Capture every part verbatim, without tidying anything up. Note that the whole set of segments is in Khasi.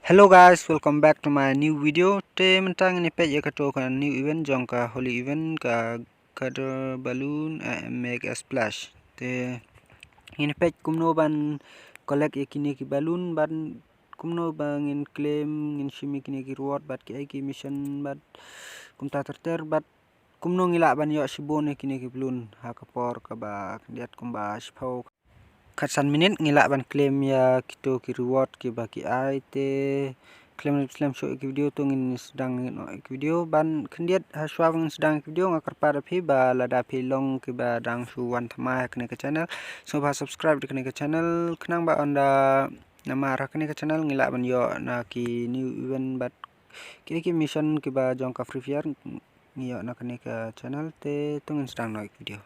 Hello guys, welcome back to my new video. Te mynta ngin ïa peit ïa kato ka new event jong ka Holi event, ka Gather Balloon, eh, Make a Splash. Te ngin ïa peit kumno ban collect ïa kine ki balloon, ban kumno ba ngin claim, ngin shim ïa kine ki reward, bad ki ai ki mission, bad kumta ter ter, bad kumno ngi lah ban ïoh shibun ïa kine ki balloon ha ka por kaba khyndiat kumba shiphew khatsan minit ngi lah ban claim ïa kito ki reward kiba ki ai. Te khlem khlem shuh ïa ki video to ngin sdang ïa ki video. Ban khyndiat ha shuwa ba ngin sdang ïa ki video, nga kyrpad ïa phi ba lada phi long kiba dang shu wan thymmai ha kane ka channel, sngewbha subscribe ïa kane ka channel, khnang ba ynda namar ha kane ka channel ngi lah ban ïoh na ki new event bad ki, ki mission kiba jong ka Free Fire ngi ïoh na kane ka channel. Te to ngin sdang noh ïa ki video.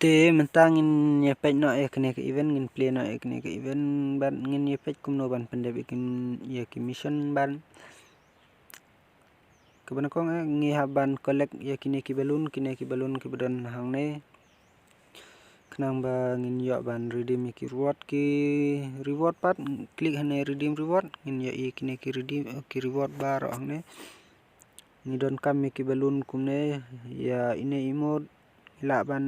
Te mynta ngin ïa peit noh ïa kane ka event, ngin play noh ïa kane ka event, bad ngin ïa peit kumno ban pyndep ïa kin, ïa ki mission, bad kaba nyngkong, eh, ngi hap ban collect ïa kine ki balloon, kine ki balloon kiba don hangne, khnang ba ngin ïoh ban redeem ïa ki reward, ki reward pat, click hangne redeem reward, ngin ïoh ïa kine ki redeem, eh, ki reward baroh hangne. Ngi donkam ïa ki balloon kumne, ïa ine i emote ngi lah ban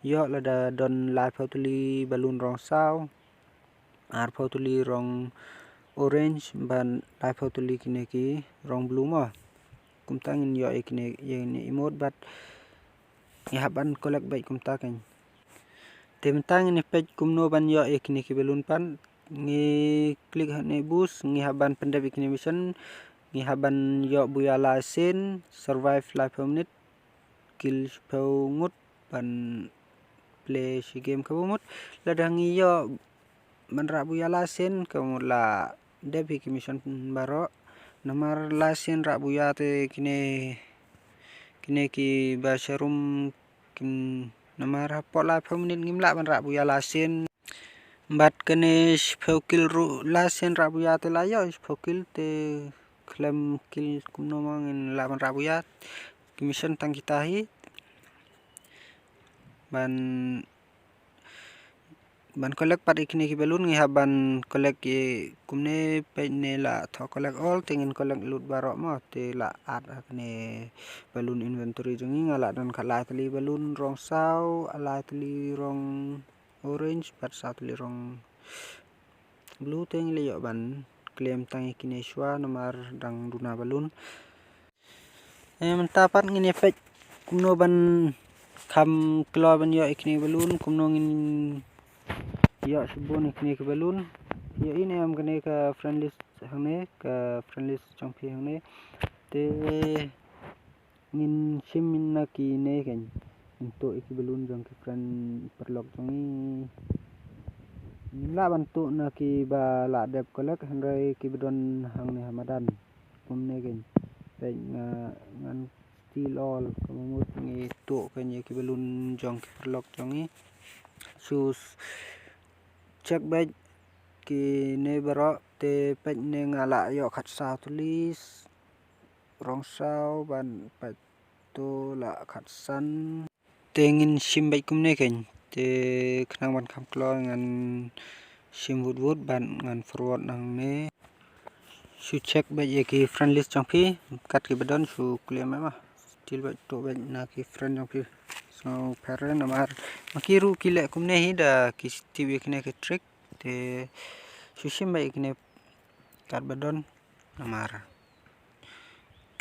ïoh lada don laiphew tylli balloon rong saw, arphew tylli rong orange, bad laiphew tylli kine ki rong blue mo. Kumta ngin ïoh ïa kine, ïa ine i emote, bad ngi hap ban collect beit kumta kan. Te mynta ngin ïa peit kumno ban ïoh ïa kine ki balloon pat. Ngi click hangne boost, ngi hap ban pyndep ïa kine mission, ngi hap ban ïoh buya lai sien, survive laiphew minit, kill shiphew ngut, ban play shi game kaba mut. Lada ngi ïoh ban rah buya lai sien, ka mut la dep hi ki mission baroh. Namar lai sien rah buya te kine, kine kiba sharum kin, namar hapoh laiphew minit ngim lah ban rah buya lai sien. Bad kane shiphew kill ruh lai sien rah buya te la ïoh shiphew kill te khlem kill kumno ma ngin lah ban rah buya. Ki mission tang kita hi. Ban, ban collect pat ïa kine ki balloon ngi hap ban collect ïa kumne, peit ne la thoh collect all, te ngin collect lut baroh mo, te la add ha kane balloon inventory jong ngi. Nga la don khatlai tylli balloon rong saw, lai tylli rong orange, bad saw tylli rong blue, te ngi la ïoh ban claim tang ïa kine shuwa namar dang duna balloon. Eh, mynta pat ngin ïa peit kumno ban kham kloi ban ïoh ïa kine balloon, kumno ngin ïoh shibun ïa kine ki balloon. Ïohi ne em kane ka friend list hangne, ka friend list jong phi hangne. Te ngin shim na kine kan. Ngin tuh ïa ki balloon jong ki friend paralok jong ngi. Ngim lah ban tuh na kiba la dep collect, hynrei kiba don hangne ha madan. Kumne kan. Peit nga, ngan steal all, ka mut ngi tuh kan ïa ki balloon jong ki paralok jong ngi. Shu check beit kine baroh, te peit ne nga la ïoh khatsaw tylli rong saw, ban peit to la khatsan. Te ngin shim beit kumne kan. Te khnang ban kham kloi ngan shim wut wut, ban ngan forward nangne. Shu check beit ïa ki friend list jong phi, kat kiba don shu claim ma. Steal beit, tuh beit na ki friend jong phi. Sngewpher namar ma ki ruh ki leh kumne hi, da ki tip ïa kine ki trick. Te shu shim beit ïa kine kat ba don namar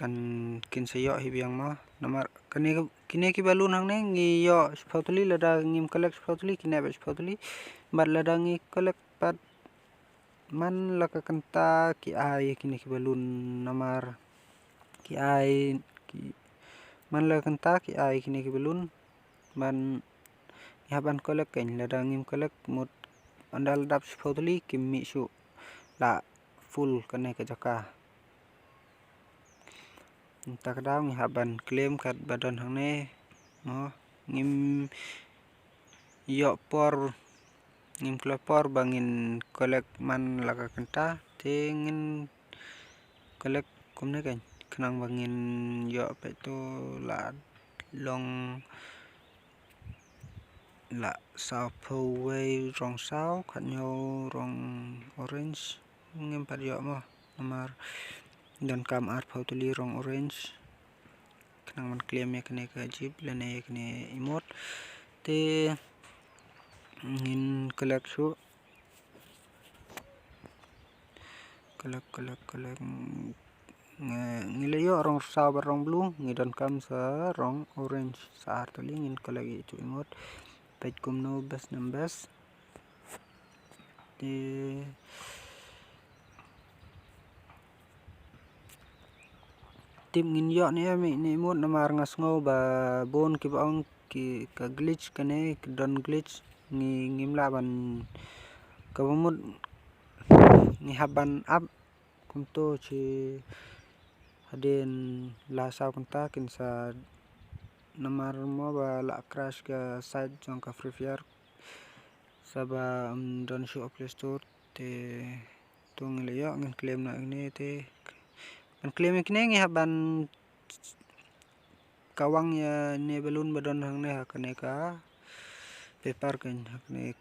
kan kin sa ïoh hi biang ma. Namar kane, kine ki balloon hangne ngi ïoh shiphew tylli, lada ngim collect shiphew tylli, ki neh beit shiphew tylli. Bad lada ngi collect pat man la ka kynta ki ai kine ki balloon namar ki ai ki, man la ka kynta ki ai kine ki balloon. Ban ngi hap ban collect kan, lada ngim collect mut ynda la dap shiphew tylli kim mih shuh, la full kane ka jaka. Mynta ka daw ngi hap ban claim kat ba don hangne. Mo, ngim ïoh por, ngim kloi por ba ngin collect man la ka kynta, te ngin collect kumne kan, khnang ba ngin ïoh peit to la Long la saw phew wei rong saw, khat hynñiew rong orange. Ngim pat ïoh mo, namar donkam ar phew tylli rong orange. Khnang ban claim ïa kane ka jeep lane ïa kane emote. Te ngin collect shuh. Collect, collect, collect. Ngi, ngi la ïoh rong saw bad rong blue, ngi donkam sa rong orange. Sa ar tylli, ngin collect ïa itu emote. Peit kumno best nam best. Te tip ngin ïoh ne em ne emote, namar nga sngew ba bun kiba ong ki ka glitch kane, ki don glitch, ngi ngim lah ban, kaba mut ngi hap ban ap kumto shi hadien la saw kynta kin sa, namar mo ba la crash ka site jong ka Free Fire. Sa ba, um, don shuh Play Store. Te to ngi la ïoh, ngin claim noh ine te. Ban claim ine ngi hap ban kawang ïa ine balloon ba don hangne ha kane ka paper, kane ha kane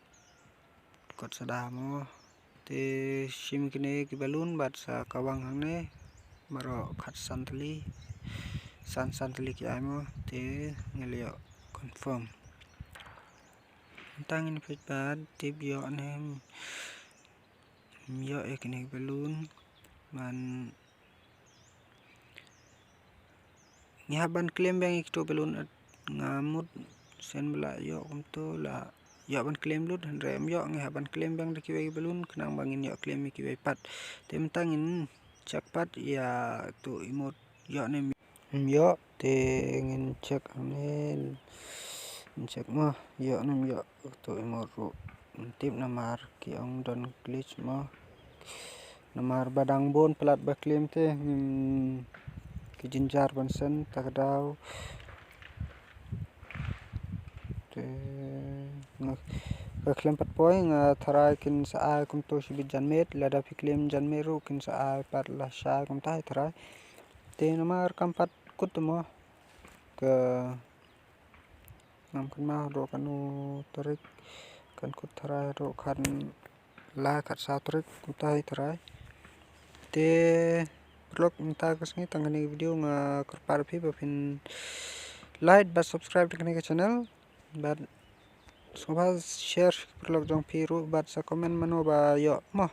kot sada mo. Te shim kine ki balloon bad sa kawang hangne. Baroh khatsan tylli, san san tylli ki ai mo. Te ngi la ïoh confirm. Mynta ngin peit bad tip ïoh ne em ïoh ïa kine ki balloon. Man ngi hap ban claim biang ïa kito balloon, nga mut shen ba la ïoh kumto, la ïoh ban claim lut, hynrei em ïoh, ngi hap ban claim biang da kiwei ki balloon khnang ba ngin ïoh claim ïa kiwei pat. Te mynta ngin check pat ïa tu emote ïoh ne em ïoh. Te ngin check hangne, ngin check mo ïoh ne em ïoh tu emote ruh. Ngim tip namar ki ong don glitch mo. Namar ba dang bun palat ba claim te ngim, ki jynjar ban send ta ka daw. Te nga, ka claim pat poi, nga tharai kin sa ai kumto shibit janmiet, lada phi claim janmiet ruh kin sa ai pat lashai kumta hi tharai. Te namar kam pat kut mo, ka ngam kynmaw haduh katno tarik, kan kut tharai haduh khatlai khatsaw tarik kumta hi tharai. Te paralok, mynta ka sngi tang kane ka video, nga kyrpad ïa phi ba phin like bad subscribe ïa kane ka channel bad sngewbha share paralok jong phi ruh bad sa comment mano ba ïoh mo.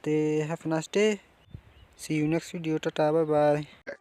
Te have a nice day. See you next video. Tata, bye bye.